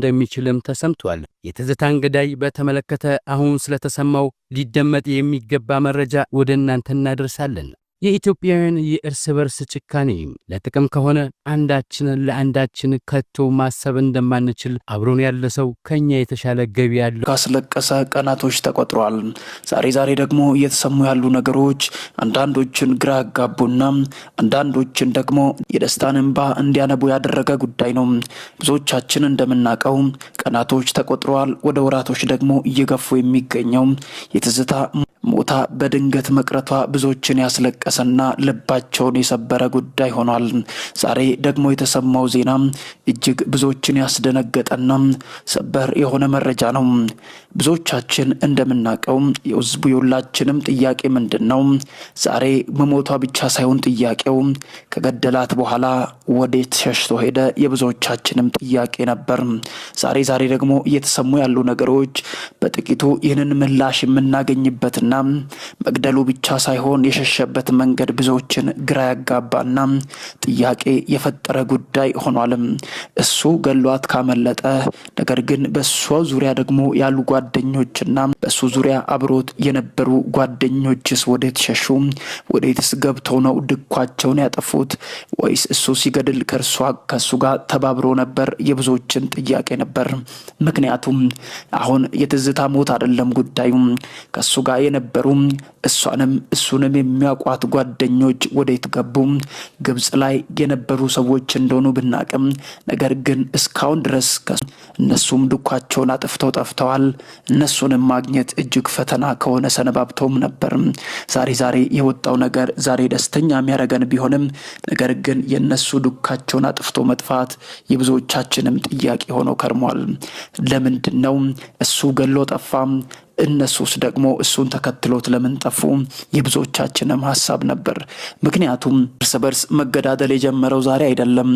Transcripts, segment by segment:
እንደሚችልም ተሰምቷል። የትዝታን ገዳይ በተመለከተ አሁን ስለተሰማው ሊደመጥ የሚገባ መረጃ ወደ እናንተ እናደርሳለን። የኢትዮጵያውያን የእርስ በርስ ጭካኔ ለጥቅም ከሆነ አንዳችን ለአንዳችን ከቶ ማሰብ እንደማንችል፣ አብሮን ያለ ሰው ከኛ የተሻለ ገቢ ያለው ካስለቀሰ ቀናቶች ተቆጥሯል። ዛሬ ዛሬ ደግሞ እየተሰሙ ያሉ ነገሮች አንዳንዶችን ግራ ያጋቡና አንዳንዶችን ደግሞ የደስታን እንባ እንዲያነቡ ያደረገ ጉዳይ ነው። ብዙዎቻችን እንደምናውቀው ቀናቶች ተቆጥረዋል። ወደ ወራቶች ደግሞ እየገፉ የሚገኘው የትዝታ ሞታ በድንገት መቅረቷ ብዙዎችን ያስለቀሰና ልባቸውን የሰበረ ጉዳይ ሆኗል። ዛሬ ደግሞ የተሰማው ዜና እጅግ ብዙዎችን ያስደነገጠና ሰበር የሆነ መረጃ ነው። ብዙዎቻችን እንደምናውቀው የህዝቡ የሁላችንም ጥያቄ ምንድን ነው? ዛሬ መሞቷ ብቻ ሳይሆን ጥያቄው ከገደላት በኋላ ወዴት ሸሽቶ ሄደ? የብዙዎቻችንም ጥያቄ ነበር። ዛሬ ዛሬ ደግሞ እየተሰሙ ያሉ ነገሮች በጥቂቱ ይህንን ምላሽ የምናገኝበትና መግደሉ ብቻ ሳይሆን የሸሸበት መንገድ ብዙዎችን ግራ ያጋባና ጥያቄ የፈጠረ ጉዳይ ሆኗልም። እሱ ገሏት ካመለጠ፣ ነገር ግን በእሷ ዙሪያ ደግሞ ያሉ ጓደኞችና በእሱ ዙሪያ አብሮት የነበሩ ጓደኞችስ ወዴት ሸሹ? ወዴትስ ገብተው ነው ድኳቸውን ያጠፉት? ወይስ እሱ ሲገድል ከእርሷ ከእሱ ጋር ተባብሮ ነበር? የብዙዎችን ጥያቄ ነበር። ምክንያቱም አሁን የትዝታ ሞት አይደለም ጉዳዩ፣ ከእሱ ጋር የነበሩ እሷንም እሱንም የሚያውቋት ጓደኞች ወዴት ገቡ? ግብጽ ላይ የነበሩ ሰዎች እንደሆኑ ብናቅም ነገር ግን እስካሁን ድረስ እነሱም ዱካቸውን አጥፍተው ጠፍተዋል። እነሱንም ማግኘት እጅግ ፈተና ከሆነ ሰነባብተውም ነበር። ዛሬ ዛሬ የወጣው ነገር ዛሬ ደስተኛ የሚያደርገን ቢሆንም ነገር ግን የእነሱ ዱካቸውን አጥፍቶ መጥፋት የብዙዎቻችንም ጥያቄ ሆኖ ከርሟል። ለምንድን ነው እሱ ገሎ ጠፋ? እነሱስ ደግሞ እሱን ተከትሎት ለምን ጠፉ? የብዙዎቻችንም ሀሳብ ነበር። ምክንያቱም እርስ በርስ መገዳደል የጀመረው ዛሬ አይደለም።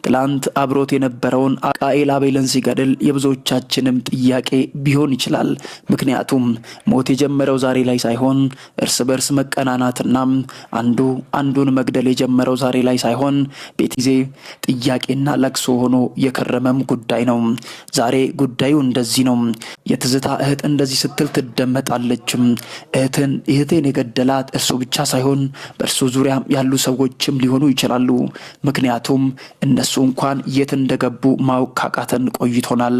ትላንት አብሮት የነበረውን ቃኤል አቤልን ሲገድል የብዙዎቻችንም ጥያቄ ቢሆን ይችላል። ምክንያቱም ሞት የጀመረው ዛሬ ላይ ሳይሆን እርስ በርስ መቀናናትና አንዱ አንዱን መግደል የጀመረው ዛሬ ላይ ሳይሆን ቤት ጊዜ ጥያቄና ለቅሶ ሆኖ የከረመም ጉዳይ ነው። ዛሬ ጉዳዩ እንደዚህ ነው። የትዝታ እህት እንደዚህ ስትል ትደመጣለችም። እህትን እህቴን የገደላት እርሱ ብቻ ሳይሆን በእርሱ ዙሪያ ያሉ ሰዎችም ሊሆኑ ይችላሉ። ምክንያቱም እነሱ እንኳን የት እንደገቡ ማወቅ ካቃተን ቆይቶናል።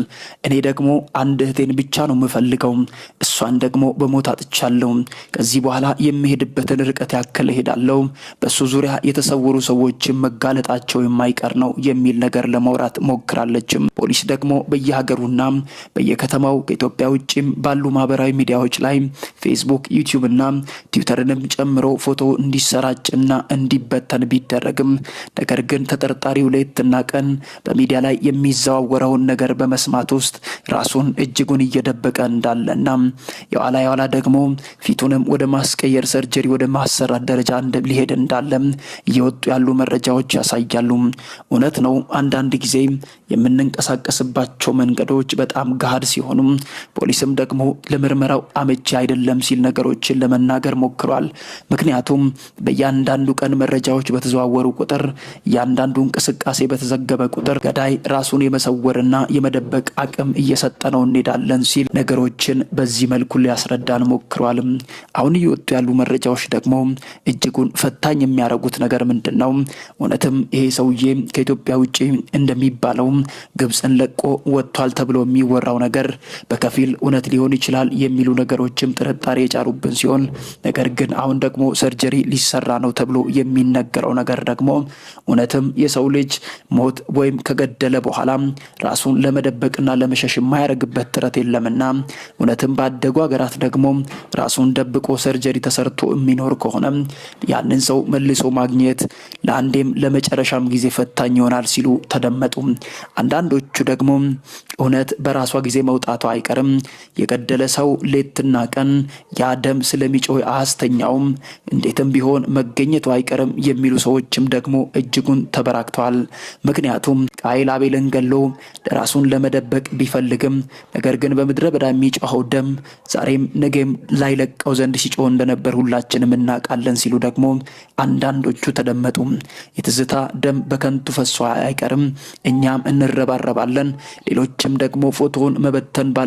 እኔ ደግሞ አንድ እህቴን ብቻ ነው የምፈልገው። እሷን ደግሞ በሞት አጥቻለሁ። ከዚህ በኋላ የምሄድበትን ርቀት ያክል እሄዳለሁ። በእሱ ዙሪያ የተሰወሩ ሰዎችም መጋለጣቸው የማይቀር ነው የሚል ነገር ለማውራት ሞክራለችም። ፖሊስ ደግሞ በየሀገሩና በየከተማው ከኢትዮጵያ ውጭም ባሉ ማህበራዊ ሚዲያዎች ላይ ፌስቡክ፣ ዩቲዩብ እና ትዊተርንም ጨምሮ ፎቶ እንዲሰራጭና እንዲበተን ቢደረግም ነገር ግን ተጠርጣሪው ሌትና ቀን በሚዲያ ላይ የሚዘዋወረውን ነገር በመስማት ውስጥ ራሱን እጅጉን እየደበቀ እንዳለና የኋላ የኋላ ደግሞ ፊቱንም ወደ ማስቀየር surgery ወደ ማሰራት ደረጃ ሊሄድ እንዳለ እየወጡ ያሉ መረጃዎች ያሳያሉ። እውነት ነው። አንዳንድ ጊዜ የምንንቀሳቀስባቸው መንገዶች በጣም ገሃድ ሲሆኑ ፖሊስም ደግሞ ለምርመራው አመቺ አይደለም ሲል ነገሮችን ለመናገር ሞክሯል። ምክንያቱም በእያንዳንዱ ቀን መረጃዎች በተዘዋወሩ ቁጥር፣ እያንዳንዱ እንቅስቃሴ በተዘገበ ቁጥር ገዳይ ራሱን የመሰወርና የመደበቅ አቅም እየሰጠ ነው እንሄዳለን ሲል ነገሮችን በዚህ መልኩ ሊያስረዳን ሞክሯል። አሁን እየወጡ ያሉ መረጃዎች ደግሞ እጅጉን ፈታኝ የሚያደርጉት ነገር ምንድን ነው? እውነትም ይሄ ሰውዬ ከኢትዮጵያ ውጭ እንደሚባለው ግብፅን ለቆ ወጥቷል ተብሎ የሚወራው ነገር በከፊል እውነት ሊሆን ይችላል የሚሉ ነገሮችም ጥርጣሬ የጫሩብን ሲሆን ነገር ግን አሁን ደግሞ surgery ሊሰራ ነው ተብሎ የሚነገረው ነገር ደግሞ እውነትም የሰው ልጅ ሞት ወይም ከገደለ በኋላ ራሱን ለመደበቅና ለመሸሽ የማያደርግበት ጥረት የለምና እውነትም ባደጉ ሀገራት ደግሞ ራሱን ደብቆ surgery ተሰርቶ የሚኖር ከሆነ ያንን ሰው መልሶ ማግኘት ለአንዴም ለመጨረሻም ጊዜ ፈታኝ ይሆናል ሲሉ ተደመጡ። አንዳንዶቹ ደግሞ እውነት በራሷ ጊዜ መውጣቷ አይቀርም፣ የገደለ ሰው ሌትና ቀን ያ ደም ስለሚጮህ አያስተኛውም፣ እንዴትም ቢሆን መገኘቱ አይቀርም የሚሉ ሰዎችም ደግሞ እጅጉን ተበራክተዋል። ምክንያቱም ቃይል አቤልን ገሎ ራሱን ለመደበቅ ቢፈልግም ነገር ግን በምድረ በዳ የሚጮኸው ደም ዛሬም ነገም ላይለቀው ዘንድ ሲጮህ እንደነበር ሁላችንም እናውቃለን ሲሉ ደግሞ አንዳንዶቹ ተደመጡ። የትዝታ ደም በከንቱ ፈሶ አይቀርም፣ እኛም እንረባረባለን፣ ሌሎችም አንቺም ደግሞ ፎቶውን መበተን ባለ